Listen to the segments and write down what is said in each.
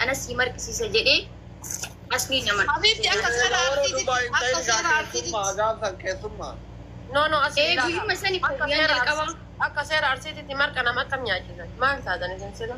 Ana sii marqisiisa jedhee Aslii nama. Habiibti akka seera Warra arsiititti Dubaay hin akka ta'in gaa seera arsiititti. keessummaa gaafsan keessummaa. No, no, asii Ee ilaala. guyyuma sani koo Akka guyyaan seera jalqabaa. Akka seera arsiititti marqa nama akkam nyaachisan? Maal taatan isin sila?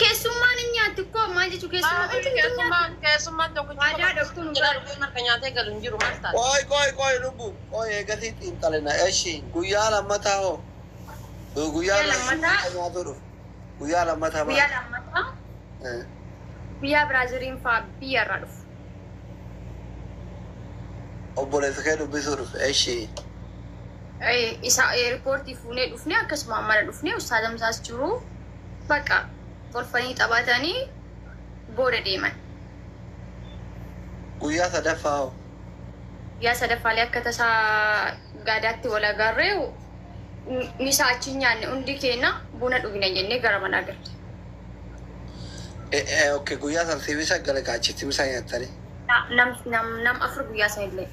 Keessummaan hin nyaatti koo maal jechuu keessummaa Maal hundumtuu nyaatti. keessummaan keessummaan tokkichi Aadaa dhoktuu nu jedhaa bara. dhufee marqa nyaatee galu hin jiru maal taatan? Qoy qoy qoy lubbu qoy eegasii xiinxalina eshi guyyaa lammataa hoo guyyaa Guyyaa lammataa nyaatu dhufu guyyaa lammataa guyyaa maal? lammataa guyyaa Biraaziliin fa'aa biyya irraa dhufu. Obboleessa kee dubbisuu dhufe eshi. Isa eerpoortii fuunee dhufne akkasuma mana dhufne ustaazamsaas jiru bakka kolfanii taphatanii booda deeman. Guyyaa sadaffaa hoo? Guyyaa sadaffaalee akka tasaa gaadaatti wal agarree misaa achi hin nyaanne hundi keenya buna dhugna jennee gara manaa galle. Okay, guyyaa san si misa gale ka achitti misa nyaattanii. Nam nam nam afur guyyaa san illee.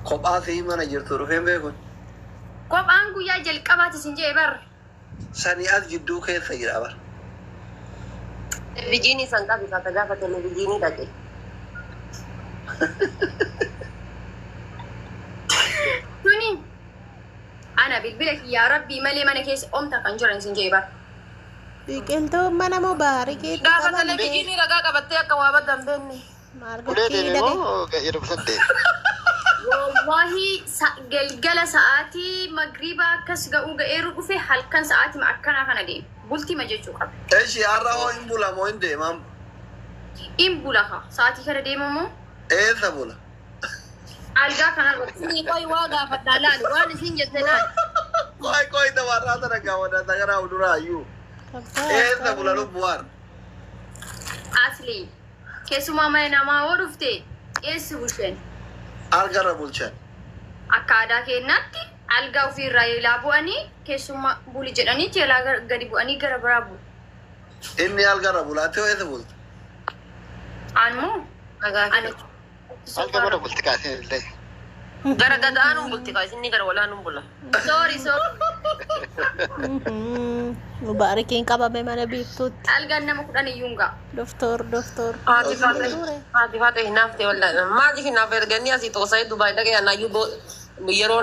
Kophaa fi mana jirtu dhufeen beekun. Kophaan guyyaa jalqabaati sin jedhe bar. Sanii as jidduu keessa jira bar. Televizyiinii san qabi kaata gaafa televizyiinii dhaqe. Tuni ana bilbila kiyyaa rabbii malee mana keessa omta kan jiran sin jedhe bar. Biqiltuun mana mubaarikiitti Gaafa qabamte televizyiinii ragaa qabattee akka waa badda hin beekne. maal Ulee gochii deeme dhaqe? moo yeroo san deeme? Wallahi galgala sa'aatii magriibaa akkas ga'uu ga'eeru dhufe halkan sa'aatii akkanaa kana deeme. Bultii ma jechuu qaba. Eshi har'a hoo hin bula moo hin deemam? In bula haa sa'aatii kana deemamoo Eessa bula? algaa kana irratti. Isin qoy waa gaafadhaa laali waan isin jette laali. Qoy qoy tabarraa tana gaawwadha sagaraa duraa iyyuu. Eessa bula lubbu waan? Asli keessumaa mana namaa hoo dhufte eessi bulchan? Algarra bulchan. Akka aadaa keenyaatti algaa ofiirraa yeelaa bu'anii keessummaa buli jedhanii jeelaa gadi bu'anii gara biraa bulu. Inni algarra bula ati hoo eessa bulta? Anmoo ani Alga bora bulti kaasee illee. Gara gadaanuun bulti kaa isinni gara walaanuun bula. Sorry, sorry. Mubaarikiin qabame mana biiftuutti. Algaan nama 10 iyyuu hin ga'a. Doktor doktor. Haati faate haati faate hinaafte wallaahi. Maaliif hinaaf erganii asii xoosa'ee Dubaay dhaqee anaayyuu yeroo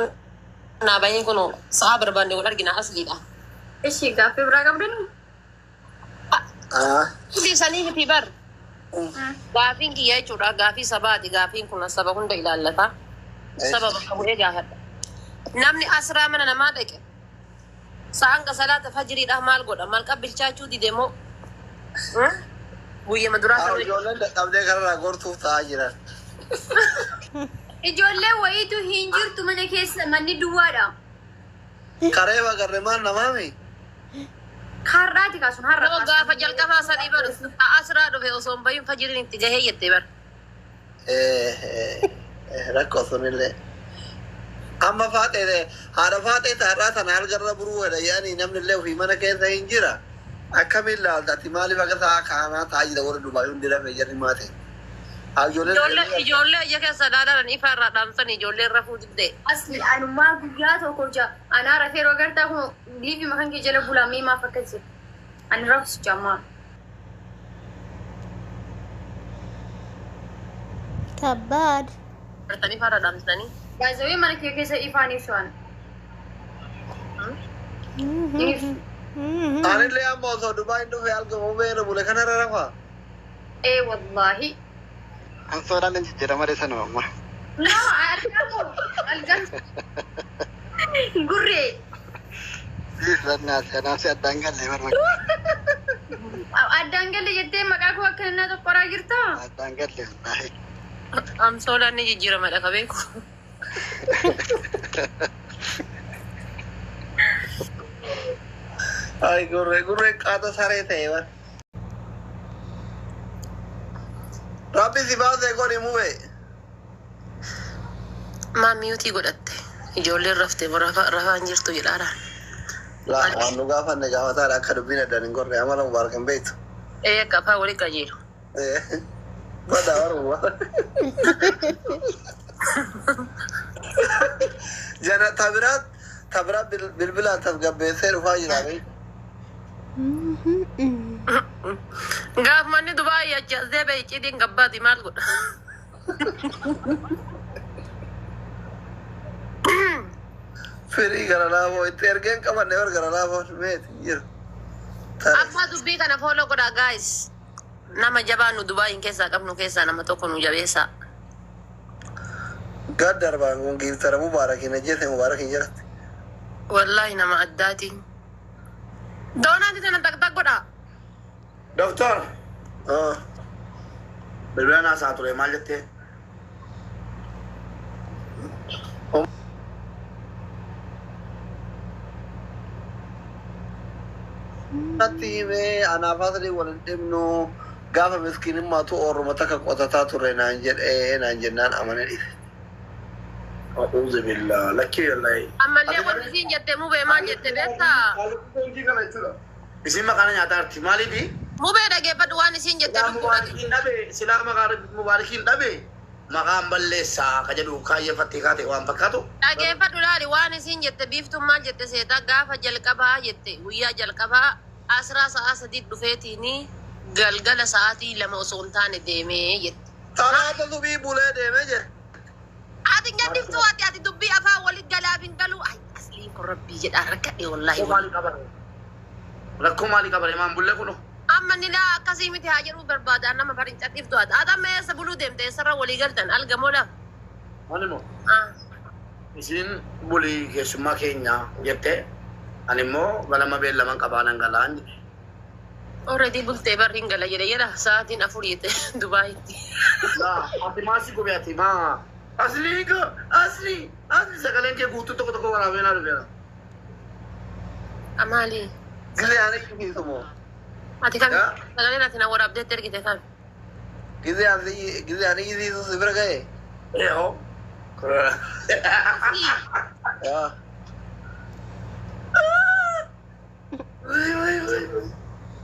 naa bahee kun sa'a barbaanne wal argina asliidha. Ishii gaaffii biraa qabdanii? Ah. Hundi sanii miti bar. Gaafiin kiyya jechuudha. Gaafii sabaati. Gaafiin kun saba hunda ilaallata. Saba bakka bu'ee gaafadha. Namni asraa mana namaa dhaqe. Sa'aan salaata fajriidha maal godha? Malqa bilchaachuu dide moo? Guyyama duraa Haa sana. ijoolleen dadhabdee kararraa gortuuf ta'aa jiran. Ijoollee wayiitu hin jirtu mana keessa manni duwwaadha. Karee bagarre maal namaami? Har'aati kaasun har'a Yoo kaasun. gaafa jalqabaa sanii bar asraa dhufe osoo hin bahin fajriin itti gahee jettee bar. Rakkoo sunillee. Amma faaxee haadha faaxee taarraa sana algarra buruu hedha yaani namni illee ofii mana keessa hin jira. Akkamiin laalta ati maaliif akka sa'a kaanaa ta'aa jira warri Dubaay hundi rafee jarri maate. Ijoolleen Ijoollee ijoollee ija keessa ilaalan ifa irraa dhaamsan ijoolleen rafuu didde. Asli anumaa guyyaa tokko ja anaa rafee yeroo agartaa kun liivi makan kee jala bulaa mee maaf akkas jedhe. Ani rafsu jamaa. Kabbaad. Bartanii ifa irraa dhaamsanii. Baay'ee mana kee keessa ifaan ibsu ana. Hin ibsu. Anillee amma osoo Dubaay dhufe algama beera bule kanarra rafaa. Ee wallaahi. Ansoodhaan hin jijjiirama malee sanuma amma. No, algaa moo algaa. Gurree. Naafsi addaan galle barma. Addaan galle jettee maqaa koo akka inni tokkoraa jirtaa? Addaan galle wallaahi. Amsoolaan ni jijjiiramadha ka beeku. Ay gurree gurree qaata saree ta'e bar. Rabbi si baasee godhi mube. Maa miyuutii godhatte. Ijoolleen rafte rafaa hin jirtu jedhaadhaan. Laa waan nu gaafanne gaafataadha akka dubbiin addaan hin gorre amala mubaarak hin beektu. Ee akka afaan walii qajeelu. Badaa bara mubaarak. Jana tabiraa tabiraa bilbilaan tasgabbeessee dhufaa jira beektu. Gaaf manni Dubaayii achi as deebi'e icciitiin gabbaati maal godha? Firii gara laafoo itti ergeen qabanne bar gara laafoo meeti jiru. Abbaa dubbii kana follow godhaa guys. Nama jabaa nu Dubaayin keessaa qabnu keessaa nama tokko nu jabeessaa. Gad darbaan kun giiftara Mubaarakiin ajjeese Mubaarakiin jalatti. Wallaahi nama addaati. Doonaati tana tak tak godhaa. Doktor, Ah. bilbila naasaa ture maal jettee? Natti himee anaaf asli wal hin dhibnu gaafa miskiinummaatu orma takka qotataa turre naan jedhee naan jennaan amane dhiise. A'uudhu billah lakkii wallahi. Ammallee wanti isiin jette mubee maal jette beektaa? Isin maqaan nyaataa jirti maaliifi? Mubee dhageeffadhu waan isiin jette Silaa lubbuu Mubaarakiin dhabe silaa maqaa Mubaarakiin dhabe maqaan balleessaa ka jedhu kaayyeeffattee kaate waan fakkaatu. Dhageeffadhu laali waan isiin jette biiftuun maal jette seetaa gaafa jalqabaa jette guyyaa jalqabaa asraa sa'aa 3 dhufeetiini galgala sa'aatii 2 osoo hin taane deemee jette. Salaata subii bulee deemee jedhe. Ati hin gaddiftuu ati ati dubbii afaan walit galaaf hin galuu. Ay asliin kun rabbii jedhaa rakkadhe wallaahi. Rakkoo maalii qabare? Rakkoo maalii qabare maan bullee kuno? Amma ni laa akkasii miti haa jedhuu barbaada nama bari hin cadhiftu ati. Ati amma eessa buluu deemte eessarra walii galtan algamoo lafa. Maali moo? Ah. Isin bulii keessummaa keenya jettee ani immoo ganama beellaman qabaa nan galaan jedhe. Already bultee barri hin gala jedhe jedha sa'aatiin 4 jette Dubaayitti. Laa ati maa si gube ati maa aslii ko aslii aslii sagaleen kee guutuu tokko tokko waraabee naa dhufeera. Amaali. Gisee ani kiisu moo? Ati kam Yaa. sagaleen ati na waraabdeetti ergite kam? Gisee ani gisee ani kiisu si bira ga'e. Ee hoo. Yaa.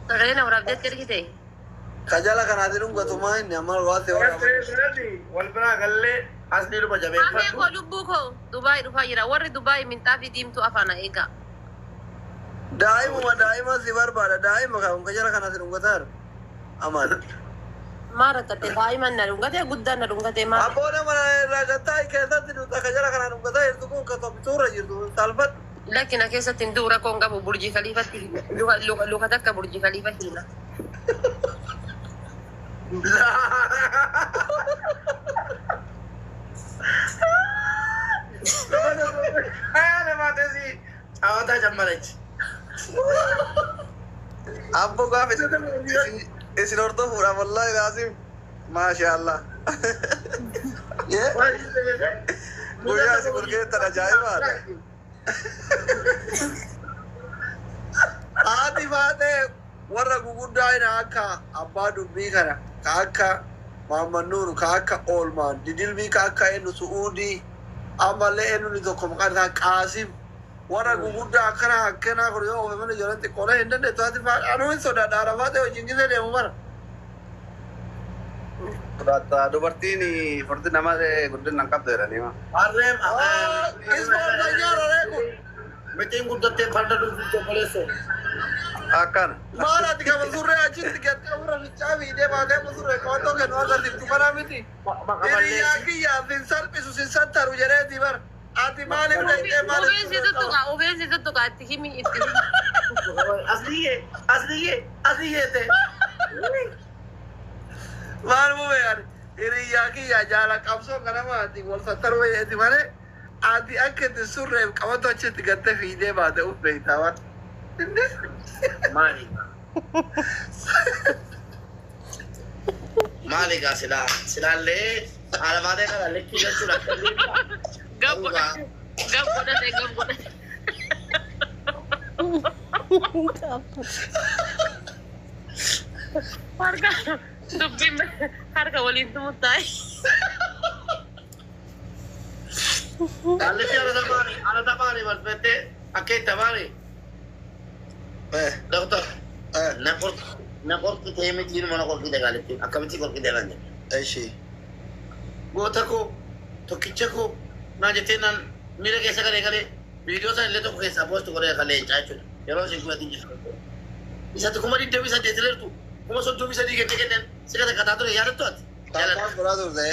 Sagalee na waraabdeetti ergite. Kajala kanaati dhungatu maa inni amma waa si waraaba. Wal biraa gallee aslii dhuma Maamee jabeeffadhu. koo lubbuu koo Dubaay dhufaa jira. Warri Dubaay minxaafii diimtuu afaan eegaa. Daa'imuma daa'ima si barbaada daa'ima kan kajala kanaati dhungataa amaan. Maa rakkatte daa'iman na dhungatee guddaan na dhungatee maa. Abboo nama ragattaa keessatti dhunga kajala kanaa dhungataa jirtu kun ka tophituurra jirtu salphadhu. Lakkina keessatti hin du'u rakkoon qabu burjii kaliifatti luka luka luka takka burjii kaliifa hiina. Caawataa jammalachi. Abbo gaafa isin hordofuudhaaf wallaahi laasim maasha Allah. Guyyaa isin gurgeettan ajaa'ibaadha. Haati baatee warra guguddaa ina akka abbaa dubbii kana ka akka Muhammad Nuuru ka akka Oolmaan didilbii ka akka eenyu Su'uudii ammallee eenyu tokko maqaan isaa Qaasim warra guguddaa akkana akkanaa kun yoo oofe mana ijoolleen xiqqoolee hin dandeettu haati faadha anuu hin sodaadha haadha faatee wajjin gisee deemu bara. Sodaata dubartiin furdi nama guddina hin qabdu jedhanii ma. Harreen Ispoortii raree kun Mitiin guddattee farda dhufuuf obboleessoo. Akkana. Maal ati kama surree achitti gattee ofirra ficaa fiidee baatee amma surree qabattoo kennu agarsiiftu kana miti. Hiriyaa kiyyaa sin salphisu sin sattaru jedheeti bara. Ati maaliif dhaqxee maaliif Ubeen si tuttuqa ubeen si tuttuqa itti himi itti himi. Asliyyee asliyyee asliyyee ta'e. Maal mubee ani hiriyaa kiyyaa jaala qabsoo kanama ati wal sattaru jedheeti malee ati akka itti surreef qabattoo achitti gattee fiidee baate uf beektaa waan. Maali? Maali gaa silaa silaallee haala baatee kana likkii jechuudha. Gab godhate gab godhate gab godhate. Harka dubbiin harka waliin tumuttaa'e. Kaallitti ala tabaani ala tabaani barfettee akka itti tabaani. Doktor na qorki na qorki ta'ee miti mana qorki dagaaletti akkamitti qorki dagaan jedhe. Eshi. Goota koo tokkicha koo naa jettee naan miira keessa galee galee viidiyoo sana illee tokko keessaa poostu godhee kan leencaa jechuudha. Yeroo isin kumatiin jirtu. Isatti 28,000 leertu 33,000 kennee kenneen si kata kataa ture yaadattu ati. Taataan biraa turte.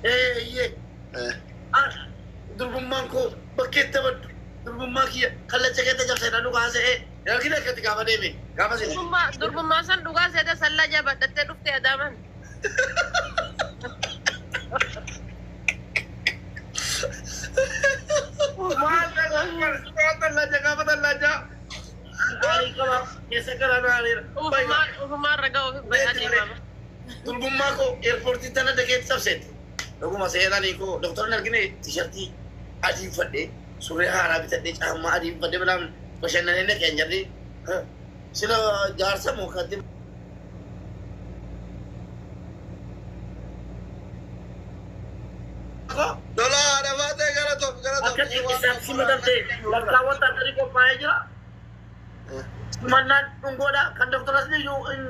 Eeyyee. Durbummaan koo bakkeetti abaddu. Durbummaa kiyya kallacha keessa cabsee na dhugaa se'ee. Argina akkatti gaafa deeme gaafa se'e. Durbummaa san dhugaa seete sallaa jabadhattee dhufte Adaaman. Maal tallaaja gaafa tallaaja. Gaarii qaba keessa garaa naaniira. Ufumaan ragaa ofi bayaa deemama. Durbummaa koo eerpoortii tana dakeetti cabseetti. Dhuguma seenanii koo doktorri argine tiishartii adii uffadhee surree haaraa bitadhee caammaa adii uffadhee bilaan bashannanee dhaqeen jarri sila jaarsa moo katti. Lola haadha baatee gara tokko gara tokko. Akkatti isaaf simatamte lakkaa wanta qophaa'ee jira. Simannaan dhungoodha kan doktoras iyyuu hin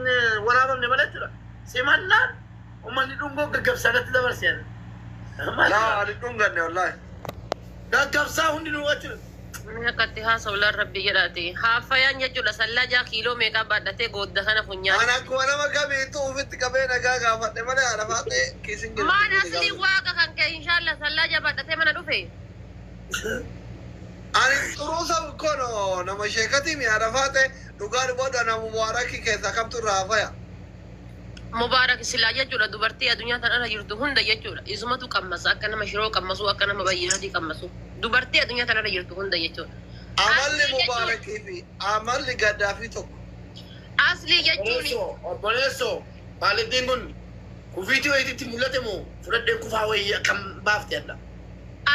waraabamne malee jechuudha. Simannaan uummanni dhungoo gaggabsaa irratti dabarsee. Laa ani dhunganne wallaahi. Gaggabsaa hundinuu jechuudha. Namni akkatti haasa'u laan rabbi jedhaati. Haaffayaan jechuudha sallaa jaa kiiloo meeqaa baadhatee goodda kana funyaan. Ani akkuma nama kamiitu ofitti qabee nagaa gaafadhe malee haadha baatee kiisin jiru. Maan asli waaqa kan ka'e inshaalla sallaa jaa baadhatee mana dhufe. Ani xuruusa kono nama sheekatii mi haadha baatee dhugaan booda nama mubaarakii keessaa kamtu irraa hafaya. Mubaarak silaa jechuudha dubartii addunyaa tanarra jirtu hunda jechuudha. Isumatu qammasa akka nama shiroo qammasu akka nama bayyinaatii qammasu. Dubartii addunyaa tanarra jirtu hunda jechuudha. Amalli mubaarakii fi amalli gaddaafii tokko. Asli jechuun Obboleessoo obboleessoo maalittiin kun kufiitii wayiititti mul'ate moo fudhadhee kufaa wayii akkam baafte adda.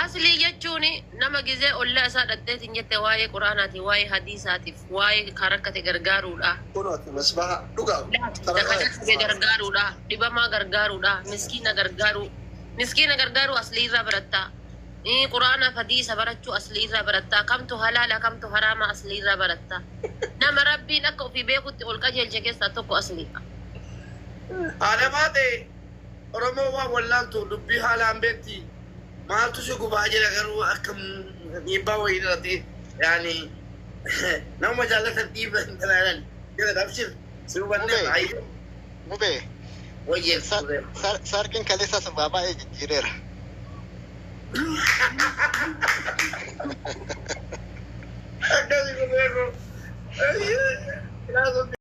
Asli jechuun nama gizee ollaa isaa dhatteetiin jette waa'ee quraanaatiif waa'ee hadiisaatiif waa'ee karakkate gargaaruudha. Kunooti misbaha dhugaa. Dakadakse gargaaruudha. Dhibamaa gargaaruudha. Miskiina gargaaruu. Miskiina gargaaruu aslii irraa barattaa. Quraanaaf hadiisa barachuu aslii irraa barattaa. Kamtu halaala kamtu haraama aslii irraa barattaa. Nama rabbiin akka ofii beekutti ol qajeelche keessaa tokko asliidha. Haadha baatee Oromoo waan wallaaltu dubbii haalaan beekti. Maaltu si gubaa jira garuu akkam dhiibbaa wayii irratti yaani nama jaallatan dhiibba hin talaalan jira dabshir si hubannee baay'ee Mubee wayyee sarkiin kaleessa sun waa baay'ee jijjiireera. Akkasii kun beeku.